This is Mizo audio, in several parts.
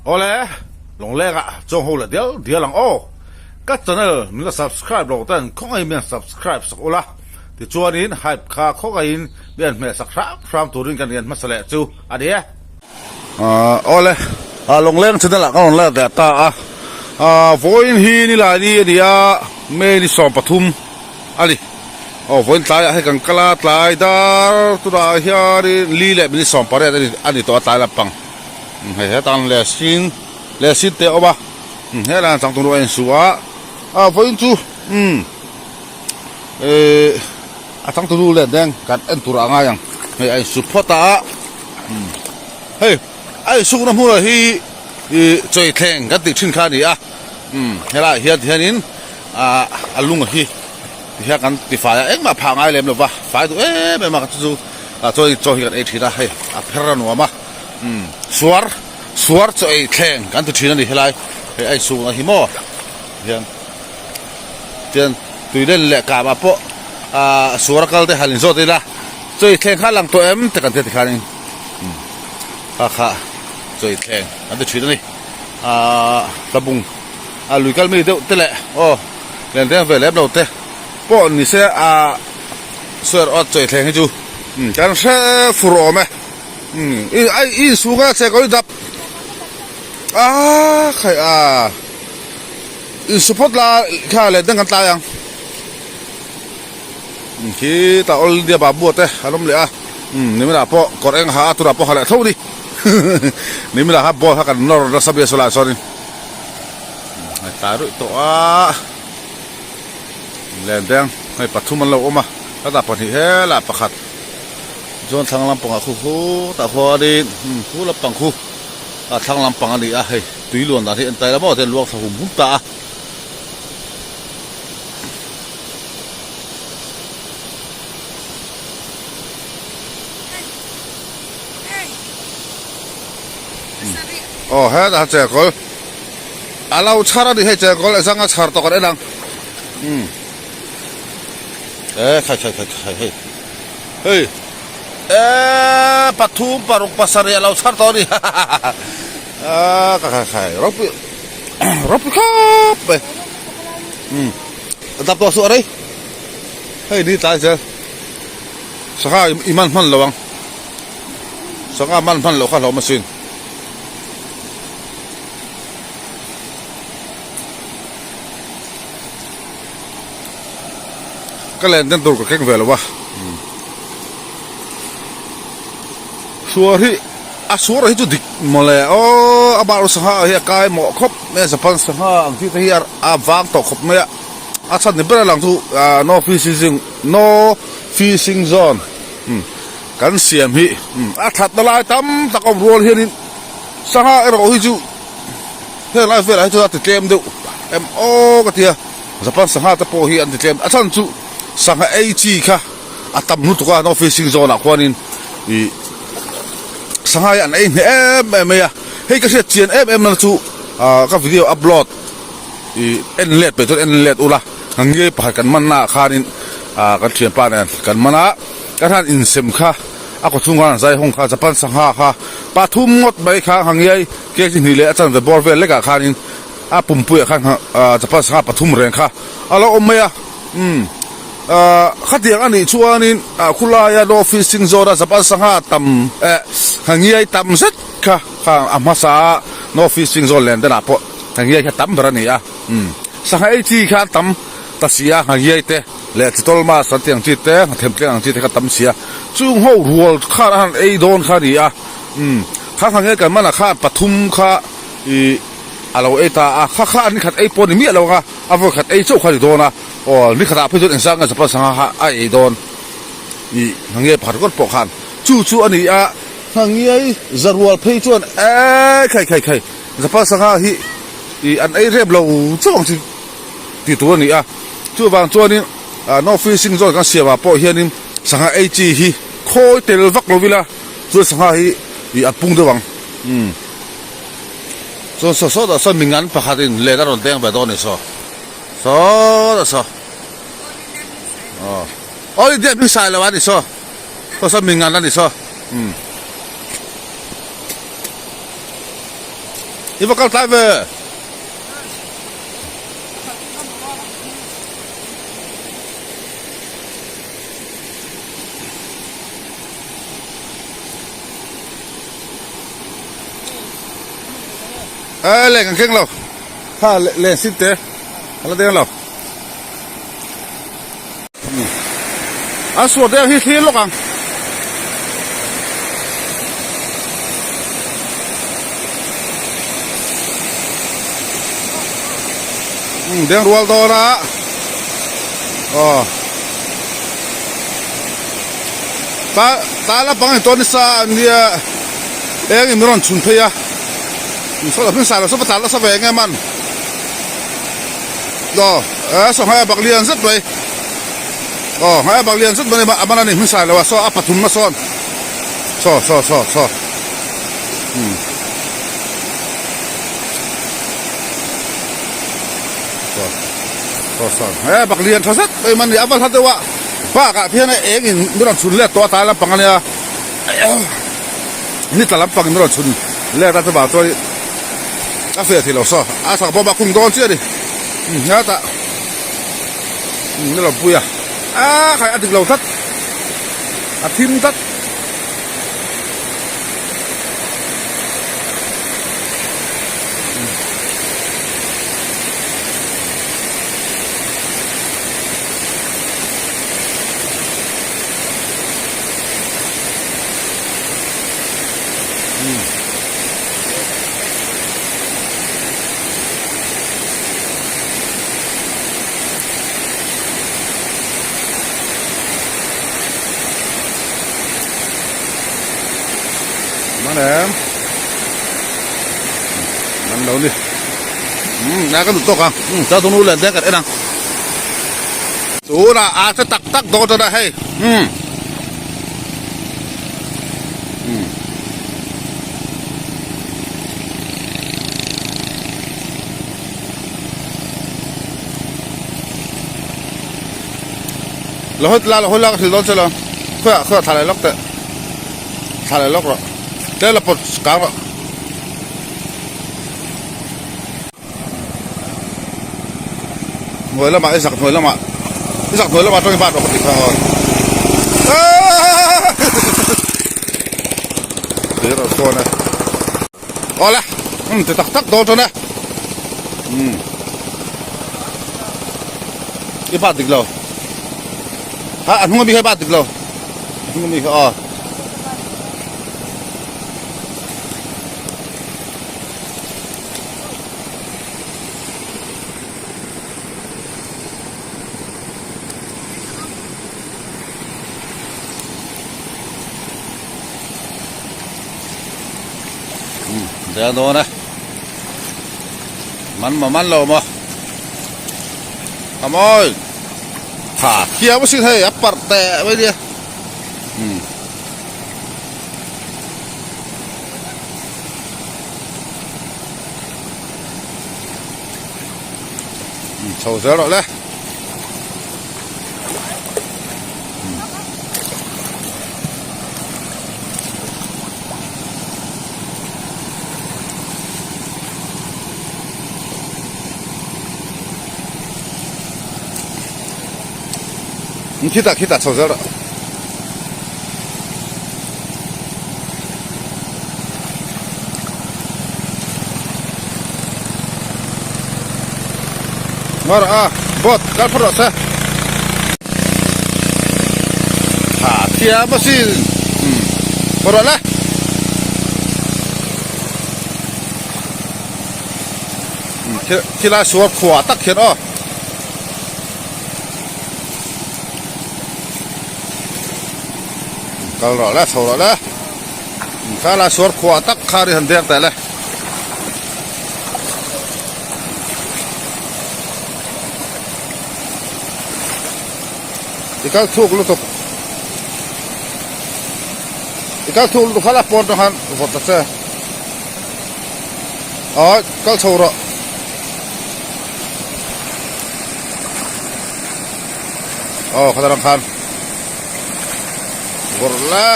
Awle, Lawngleng ah chuang ho leh dial dial ang aw. Ka channel min la subscribe lo ten khawngaihin min han subscribe sak ula, tichuanin hype kha khawngaihin min han hmeh sak hram hram turin kan rian hmasa leh chu a ni e. Awle, Lawngleng channel ah ka rawn let leh ta a, vawiin hi Nilaini a ni a, May ni 13 a ni. Aw vawiin tlaiah hei kan kal a, tlai dar tunah hianin li leh minute 18 a ni tawh a tlai lampang. Hei hetah lehsin lehsin te a awm a helai ah changtunu a insu a a vawiin chu umm ehh a changtunu leh deng kan en tur ah a ngai ang hei a insu phawt a umm hei a insukna hmunah hi ih chawithleng kan tih thin kha a ni a umm helaiah hian tihianin ah a lung hi tihian kan tifai a engmah phah ngai lem lo va fai duh em em a chu chu ah chuan chaw hi kan ei thin a hei a pher a nuam a. Umm suar suar chaw ei thleng kan ti thin a ni helai hei a insukna hi maw hian tian tuilen leh kamah pawh ah suar a kal te han inzawt ila chaw ei thleng kha a lang tawh em te kan tia tikhanin umm kha kha chaw ei thleng kan ti thin a ni ah tlabung a lui kal mi deuh te leh aw len reng ve lem lo te pawh ni se ah suar aw chaw ei thleng hi chu umm kan hre fur awm e. Umm i ai i insuk a che kawi dap a khai a insu phawt la kha leh dang kan tlai ang umm khi tah all India babu te an awm leh a umm nimin ah pawh kawr eng ha a tunah pawh ha leh tho a ni nimin ah kha ball kha kan nawr nasa bia saw lai chuanin a tlai ruih tawh a len deng hei pathum an lo awm a hetah pahnih helaiah pakhat. Chuan thlang lampangah khu khu tah khuanin khu lampang khu a thlang lampang a ni a hei tui luan dan hi en taila maw te luang thla hum hum ta a. Aw hetah chekawl a lo chhar a ni hei chekawl zanga chhar tawh kan en ang e khai khai khai khai hei. Hei eee pathum paruk pasarih a lo chhar tawh a ni aaa ka khai khai ropui ropui khawp mai umm a dap tawh suh a rei hei ni tlai zel sangha i man hman lo ang sangha man hman loh kha hlauhawm asin. Ka len den tur ka keng ve lo a suar hi a suar hi chu dik mawle aw a bak sangha hi a kai mawh khawp mai a japan sangha ang chi te hi a vang tawh khawp mai a a chhan ni ber a lang chu no fishing no fishing zone kan siam hi a thatna lai tam tak awm rual hianin sangha erawh hi chu heng lai velah hi chuan a ti tlem deuh em aw ka ti a. Japan sangha te pawh hi an ti tlem a chhan chu sangha ei chi kha a tam lutuk a no fishing zone ah khuanin ih sangha hi an ei hneh em em mai a hei ka hriat chian em em na chu ah ka video upload ih en let peih chuan en let ula kan ngei pakhat kan man naah khanin ah kan thianpa nen kan man a kan han insem kha a kawt chhung khan an zai hawng kha Japan sangha kha pathum ngawt mai kha ha ngiai kg hnih leh a chanve bawr vel lekah khanin. A pumpuiah khan Japan sangha pathum reng kha a lo awm mai a, umm khatiang a nih chuanin khulaia no fishing zone a Japan sangha tam eh ngiai tam zet kha kha a hmasa a no fishing zone len danah pawh ngiai kha tam ber a ni a, umm sangha ei chi kha an tam ta si a ngiai te leh chitawlh mas an tih ang chi te themtleng ang chi te kha tam si a, chung ho rual khan a han ei dawn kha a ni a, umm kha ngiai kan manah khan pathum kha ih. A lo ei ta a, kha kha a nikhat ei pawh ni miah lo ang a, a vawi khat ei chauh kha a ni dawn a, aw nikhat ah phei chuan engzah nge Japan sangha kha a ei dawn i Hnangiai pakhat ringawt pawh khan chu chu a ni a, Hnangiai zarual phei chuan eee khai khai khai Japan sangha hi i an ei rep lo chauh ang chu tih tur a ni a, chuvang chuanin no fishing zone kan siamah pawh hianin sangha ei chi hi khawi tel vak lo ila chuan sangha hi i a pung deuh ang umm. Chuan saw saw dah saw mingan pakhat in let a rawn deng ve dawn a ni saw saw dah saw aw aw india hming sai lo a ni saw saw saw mingan a ni saw umm. I va kal tlai ve. Ê leng an keng lo. Kha leng sin te a la deng lo. An suar deuh hi thlir lawk ang. Deng rual dawn a. Aw. Ta ta la pang in tawn nisa an nia eng in rawn chhun phei a. Saw hming sa lo saw tlan nasa ve nge man. Aw eh saw hmai a bak lian zet mai. Aw hmai a bak lian zet mai a man a ni hming sa lo a saw a pathum na sawn. Saw saw saw saw. Um. Saw saw saw hmai a bak lian tha zet mai man ni a va hla deuh a bakah khian eng in mi rawn chhun let tawh a tlai lampang a nia. Ni tla lampang in rawn chhun let a chuvang chuan a fiah thei lo saw a sak bawm a khung dawn chiah a ni hetah ni lo pui a a khai a dik lo tlat a thim tlat. Man em man lo ni um a ka duh tawk ang um chuan tunu len te kan en ang tunah a che tak tak dawn tan a hei um. Lo hawi la lo hawi la ka thil dawn che lo khawiah khawiah thla leh lawk teh thla leh lawk rawh tlem la pawt kang rawh. Hnuai lamah i zak hnuai lamah i zak hnuai lamah atangin bat rawh ka tih kha aw. Tui rawh sawn e. Awle um ti tak tak dawn chuan e. Um i bat dik lo. Ha a hnung ami kha i bat dik lo. A hnung ami kha aw. Deng dawn e man maw man lo maw a mawi tha thiam asin hei a parh teh mai nia umm. Chho zel rawh le. Khitah khitah chho zel rawh. Ngaw rawh a boat kal phawt rawh se ha thiam asin phawt rawh le thilai suar khuah tak hian aw. Kal rawh le chho rawh le. Khala suar khuah tak kha ri han dek teh le. I kal thuk lutuk. I kal thuk lutuk khala pawn tang khan vawt ta che. Aw kal chho rawh. Aw khala rang khan. Vawrh la.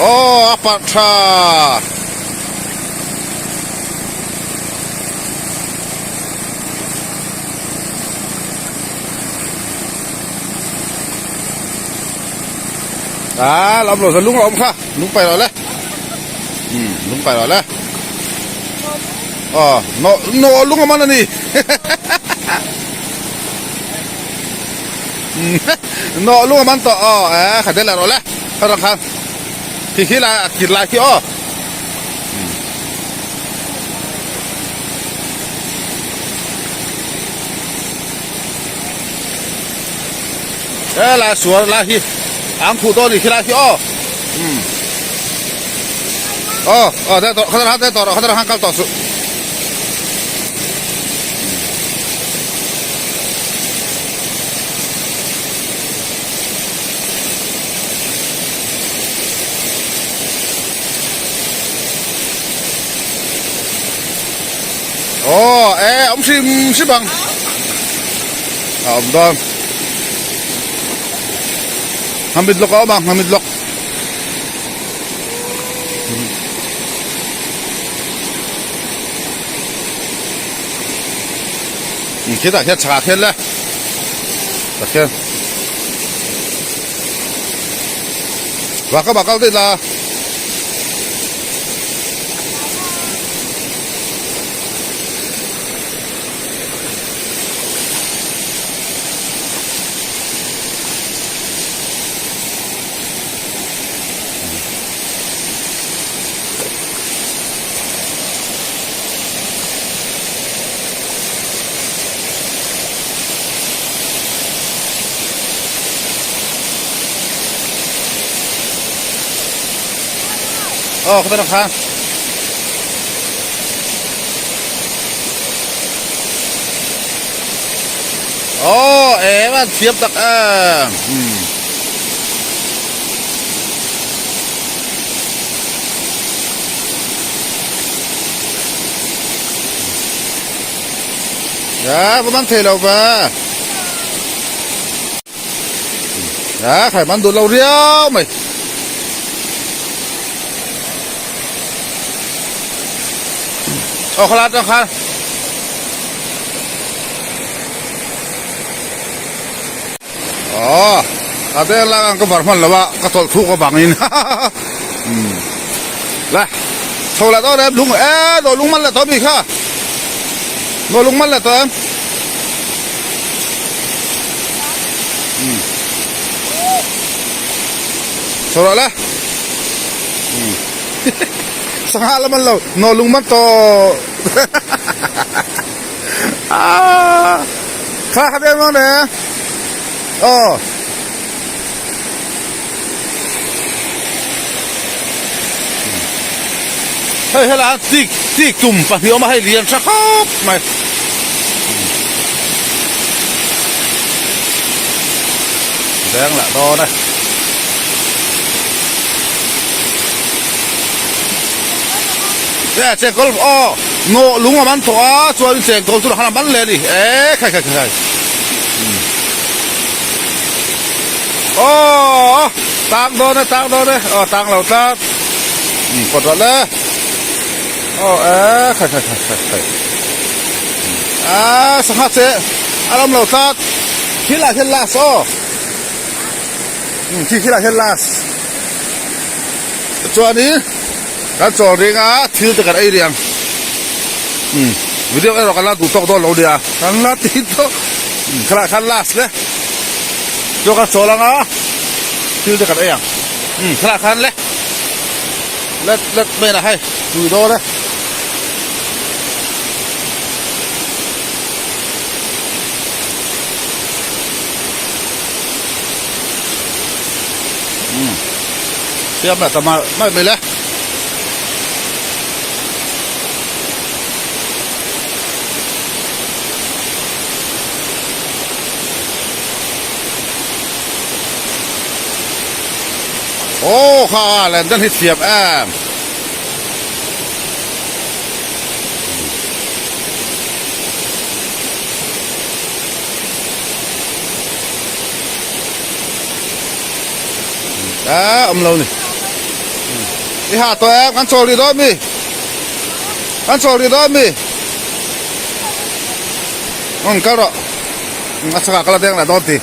Aw a parh tha. A lam lo lung a awm kha lung pai rawh le um lung pai rawh le aw no no lung a man a ni no lung a man tawh aw e kha del rawh le kha rang khan khi khi lai a kir lai khi aw He lai suar lai hi ang khuh dawn ni khi lai khi aw um aw aw deh tawh khatar han deh tawh rawh khatar han kal tawh suh Aw e awm hrim hrim ang a awm dawn Nghamit lawk a awm ang nghamit lawk Khitah khian chhakah khian le tah khian Vah ka vah kal daih la. Aw ka tan kha. Aw em an thiam tak em. Hmm. Ya, va man thei lo va. Ya, khai man duh lo riau mai. Aw khala tang khan. Aw, a deng lang ang ka var hman lo a, ka tawlh thuk avangin. Hmm. La, chho la dawn em lung e, no lung man la tawh mi kha. No lung man la tawh em. Hmm. Chho rawh le. Hmm. Sangha la man lo, no lung man tawh. Ah, kha kha deng mang ne. Aw. Hei hela tik tik tum pahnih awm a hei lian tha khawp mai. Deng lah dawn e. Che chengkawl aw nawh lung a man tawh a chuan chengkawl chu han a man leh a ni e khai khai khai aw tang dawn e tang dawn e aw tang lo tlat pawt rawh le aw e khai khai khai khai khai a sangha che a ram lo tlat thil ah hian last aw khi khi lah hian last chuanin Kan chawl ring a, thil te kan ei rih ang. Umm video erawh kan la duh tawk dawn lo nia, kan la ti tawk. Umm khalai khan last le. Chuan kan chawl ang a, thil te kan ei ang. Umm khalai khan le. Let let mai na hei, tui dawn e. Umm siam leh ta mai mai mai le. Aw kha len dan hi thiam em. A awm lo ni. I ha tawh em? Kan chawl rih dawn mi? Kan chawl rih dawn mi? Umm kal rawh. A chhakah ka la deng leh dawn ti.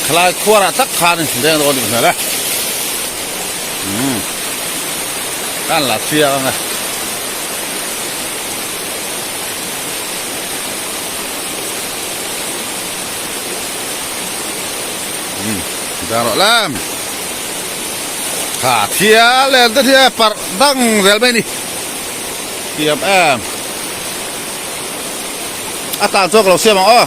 Khalai khuarah tak khan leng dawn nih hmel e kan la chiang ang e. Dang rawh lam kha thia len te thia parh dang zel mai ni thiam em a tan chuan ka lo siam ang aw.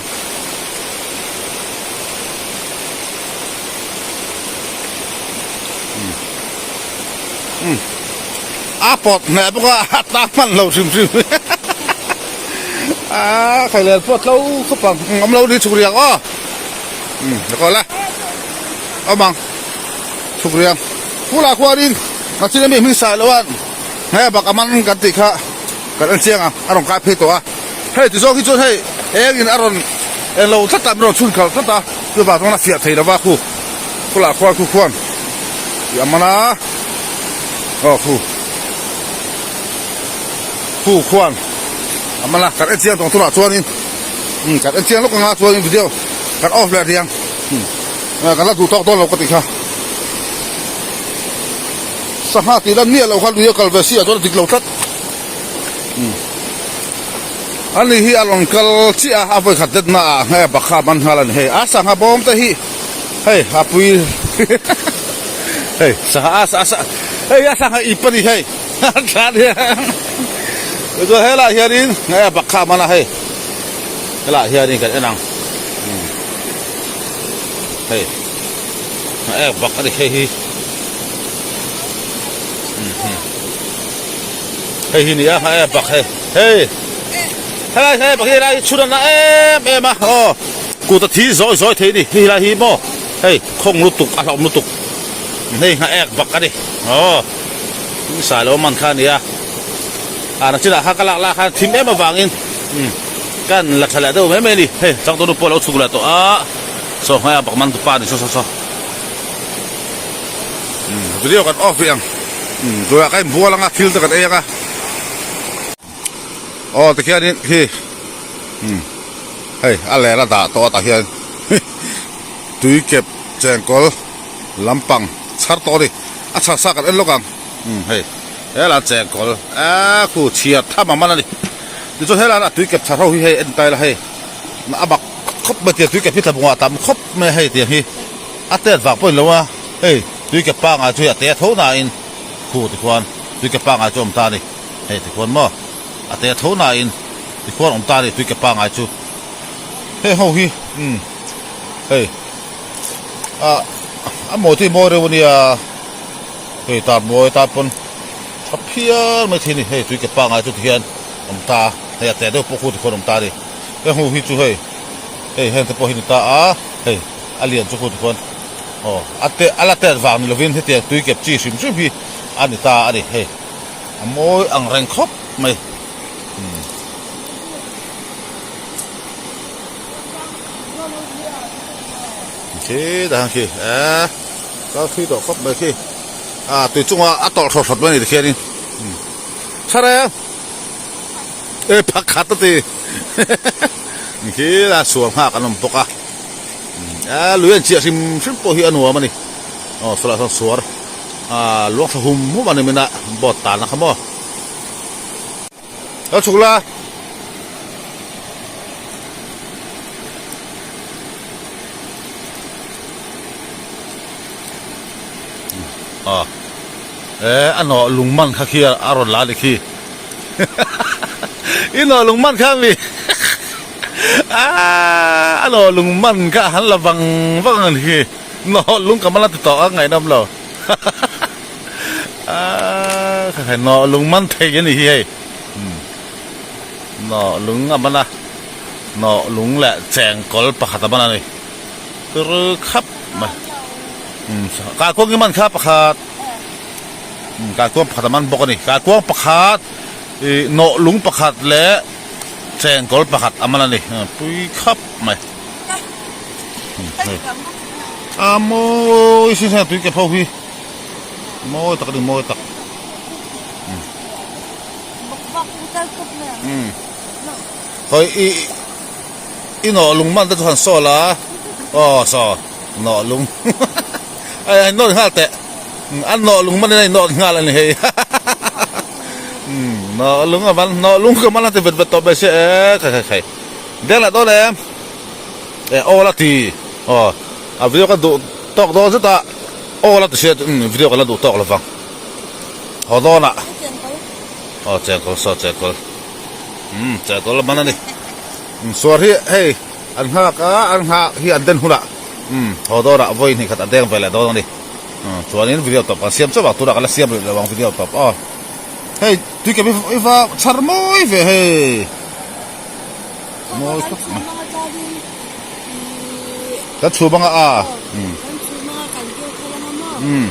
A pawt hneh bawk a a tlang hman lo hrim hrim a khailen pawh tlo khawp ang awm lo ni chhuk riang aw umm ka kawl a awm ang chhuk riang phul ah khuanin ngachina mi hming sai loh a hmeichhe bak a man kan tih kha kan en chiang ang a rawn kai phei tawh a hei ti zawng hi chuan hei engin a rawn eng lo tlat a min rawn chhun khalh tlat a chuvang chuan a fiah thei lova khu phul ah khuan khu khuan tih a man a aw khu khu khuan a man a kan en chiang tawng tunah chuanin umm kan en chiang lawk anga chuanin video kan off leh riang umm kan la duh tawk dawn lo ka tih kha sangha tih lan miah loh kha lui a kal ve si ah chuan a dik lo tlat umm ani hi a rawn kal chiah a a vawi khat det na ah hei a bakha man nghal a ni hei a sangha bawm te hi hei a pui hei sangha a a hei a sangha ip a ni hei a thlan hian tichuan helaiah hianin hei a bakha man a hei helaiah hianin kan en ang hei a ek bak a ni hei hi hei hi nia a ek bak hei hei helai hei bak hi helai hi chhun a na em em a aw kut a thi zawi zawi thei a ni hei helai hi maw hei khawng lutuk a hlauhawm lutuk hei a ek bak a ni aw sai lo man kha a nia a nachinah kha ka lak lak khan thim em avangin umm kan la tha leh deuh mai mai a ni hei changtunu pawh a lo chhuk leh tawh a saw hmaiah bak man tupa a ni saw saw saw umm video kan off rih ang umm tunah ka inbual anga thil te kan ei anga aw tikhianin khi umm hei a ler a dah tawh a tah hian tui kep chengkawl lampang chhar tawh a ni a chhar sa kan en lawk ang umm hei helai chengkawl eee khu chhiar tham a man a ni tichuan helai a tui kep chhar ho hi hei en ta ila hei a bak khawp mai tiang tui kep hi tla bungah a tam khawp mai a hei tiang hi a tet vang pawh a ni lo a hei tui kep pangai chu hei a te tho nain khu tikhuan tui kep pangai chu a awm ta a ni. Hei tikhuan maw a te tho nain tikhuan awm ta a ni tui ke pangai chu hei ho hi umm hei ah a mawi te hi mawi reuh a nia hei tar mawi atan pawn tha phian mai thei a ni hei tui ke pangai chu tikhian awm ta a hei a te deuh pawh khu tikhuan awm ta a ni heng ho hi chu hei hei heng te pawh hi ni ta a hei a lian chu khu tikhuan aw a te a la tet vang ni lovin hetiang tui kep chi hrim hrim hi a ni ta a ni hei. A mawi ang reng khawp mai. Khi dah khi e kal thui tawh khawp mai khi a tui chunga a tawlh hrawt hrawt mai a ni tikhianin tha reng e pakhat a ti khi la sual nghak an awm bawk a e lui an chiah hrim hrim pawh hi a nuam a ni aw sawlai sawn suar. Aaa luang thla hum hum a ni min a boat tan a kha maw. Lo chhuk la. Aw e a nawh lung man kha khi a rawn la a ni khi i nawh lung man kha mi aaa a nawh lung man kha a han la vang vang a ni khi. Nawh lung ka man a ti tawh a ngaihnawm lo aaa kha kha nawh lung man thei a ni hi hei nawh lung a man a. Nawh lung leh chengkawl pakhat a man a ni. Tur khap mai. Umm kaikuang i man kha pakhat. Umm kaikuang pakhat a man bawk a ni. Kaikuang pakhat ih nawh lung pakhat leh chengkawl pakhat a man a ni. Pui khap mai. A mawi sin hian tui ke pho hi mawi tak a ni mawi tak. Umm hawi i i nawh lung man te chu han saw la aw saw nawh lung ai a nawt nghal teh an nawh lung man in a inawt nghal a ni hei umm nawh lung a man nawh lung ka man a ti vet vet tawh mai sia e khai khai khai deng lah dawn em e aw la ti aw a video ka duh tawk dawn zet a aw la ti sia umm video ka la duh tawk lovang haw dawnah. Aw chengkawl saw chengkawl umm chengkawl a man a ni umm suar hi hei an nghak a an nghah hi an den hunah umm haw dawnah vawi hnih khat a deng ve leh dawn a ni umm chuanin video tawp kan siam chauh ang tunah kan la siam rih lo ang video tawp aw hei tui kem i va chhar mawi ve hei mawi khawp mai kan chhum anga a umm umm.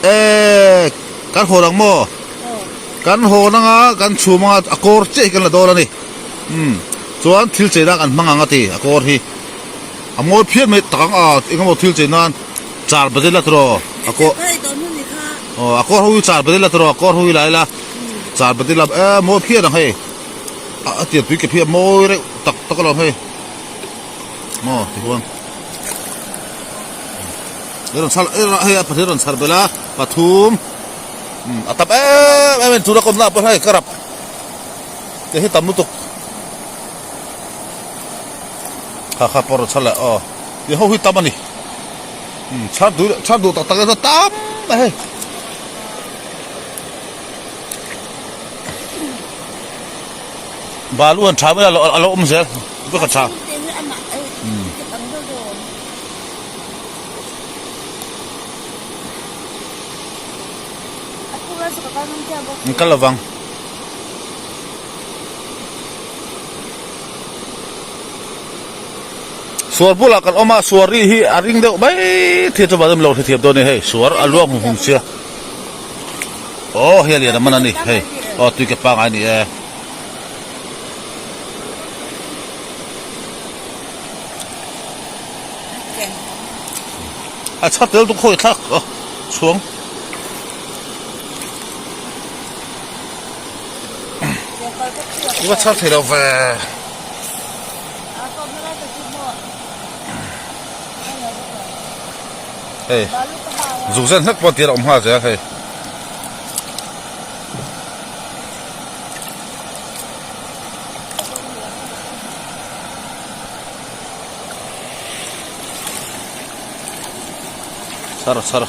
Eee kan hawn ang maw? Kan hawn anga kan chhum anga a kawr chiah hi kan la dawn a ni. Umm chuan thil chei nan kan hmang ang a ti a kawr hi. A mawi phian mai tak ang a eng emaw thil chei nan char badil a tiraw a kawr aw a kawr ho hi char badil a tiraw a kawr ho hi la ila char badil a eee mawi phian ang hei a tiang tui kep hi a mawi reuh tak tak alawm hei. Maw tichuan i rawn chhar hei a pahnih rawn chhar belh a pathum a tam em em a ni tuna ka awmna ah pawh hei ka rap te hi tam lutuk kha kha pawh rawn chhar leh aw ti ho hi tam a ni chhar duh chhar duh tak tak hi tam a hei. Balu han tha mai a a lo awm zel vek a tha. An kal lovang. Suar bulah kan awm a suar ri hi a ring deuh mai thei chu vang em lo hrethiam dawn a ni hei suar a luang hung hung sia. Aw hei a lian a man a ni hei aw tui ke pangai a ni e. A chhar tel chu khawi thlak a chhuang. I va chhar thei lo ve. Hei zuk zen hlek pawh tir a awm nghal zel hei. Chhar chhar.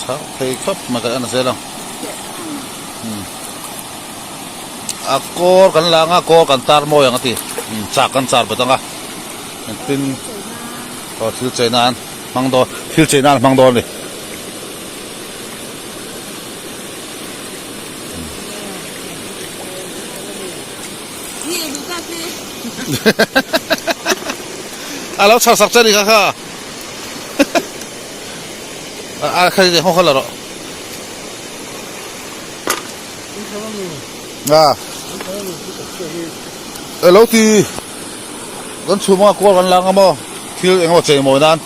Chhar thei khawp mai kan en zel ang. A kawr kan la anga kawr kan tar mawi ang a ti chak kan char bet anga engtin aw thil chei nan hmang dawn thil chei nan hmang dawn a ni. A lo chhar sak che ni kha kha a kha haw kha la rawh. A elo ti kan chhum anga kual kan lang a maw thil eng emaw chei mawi nan.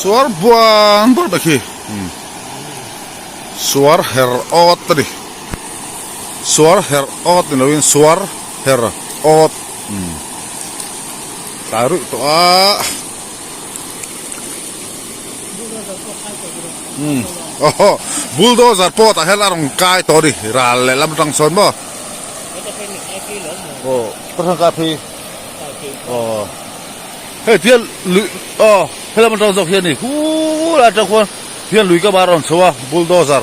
Suar buan ber mai khi suar her awt a ni. Suar her awt ni loin suar her awt umm tlai ruih tawh a umm aw bulldozer pawh tah hian a rawn kai tawh a ni ral leh lam atang sawn maw aw ka rawn kai phei aw hei tia lui aw helam atang zawk hian ni huu lai atang khuan hian lui ka bar a rawn chho a bulldozer.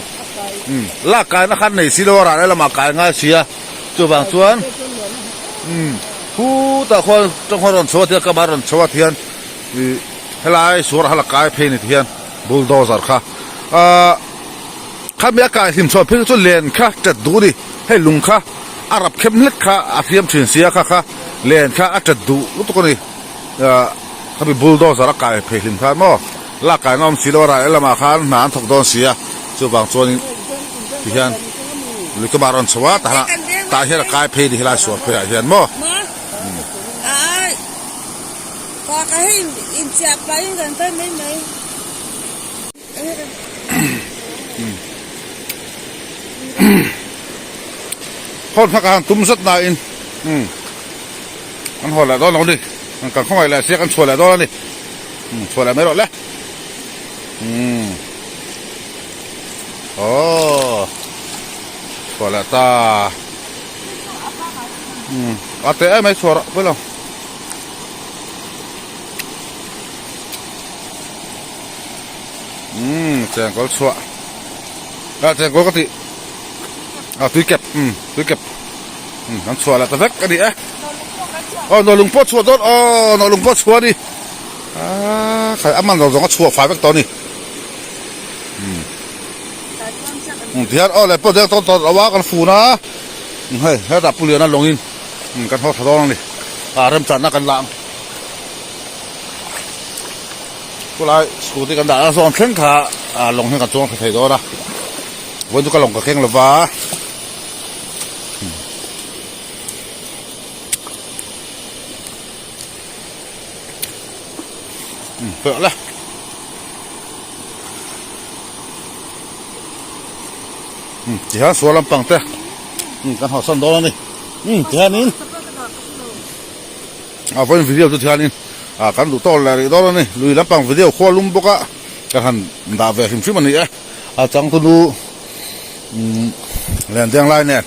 Umm lak kaina khan nei si lo a rah lamah kai ngai si a chuvang chuan umm khutah khuan tawngkhaw rawn chho a tiang kamah rawn chho a tihian ih helai suar a la kai phei ni tihian bulldozer kha ahh khami a kai hlim chhuah phei chu len kha tet duh a ni hei lung kha a rap khem hlek kha a hriam thin sia kha kha len kha a tet duh lutuk a ni ahh khami bulldozer a kai phei hlim khan maw. Lak kaina awm si lo a ral lamah khan hna an thawk dawn si a, chuvang chuanin tihian lui kamah a rawn chho a, tah tah hian a kai phei ni helai sual pheiah hian maw. Hawn hma ka han tum zat nain an haw leh dawn lo a ni, kan khawngaih leh sia kan chhuah leh dawn a ni. Chhuah leh mai rawh le. Umm. Aww. Chhuah leh ta. Umm. A teh em mai chhuah rawh pawilo. Umm chengkawl chhuah. A chengkawl ka tih. A tui kep. Umm tui kep. Umm an chhuah leh ta vek a ni e. Aw nawlung pawh chhuah dawn aw nawlung pawh chhuah a ni. Aaa khai a man zawng zawng a chhuah fai vek tawh a ni. Umm tihian aw leh pawh deng tawn tawn lo a kan fun a hei hetah pu liana lawngin kan haw tha dawn a ni ah remchanna kan la ang. Chulai scooty kan dah a zawn thleng kha lawng hian kan chuang tha thei dawn a vawiin chu ka lawng ka keng lo va. Tawh la. Tihian sual lampang te kan hawsan dawn a ni. Tihianin a vawiin video chu tihianin ah kan duh tawk leh rih dawn a ni. Lui lampang video khua lum bawk a kan han dah ve hrim hrim a ni e. A changtunu lendeng lai nen.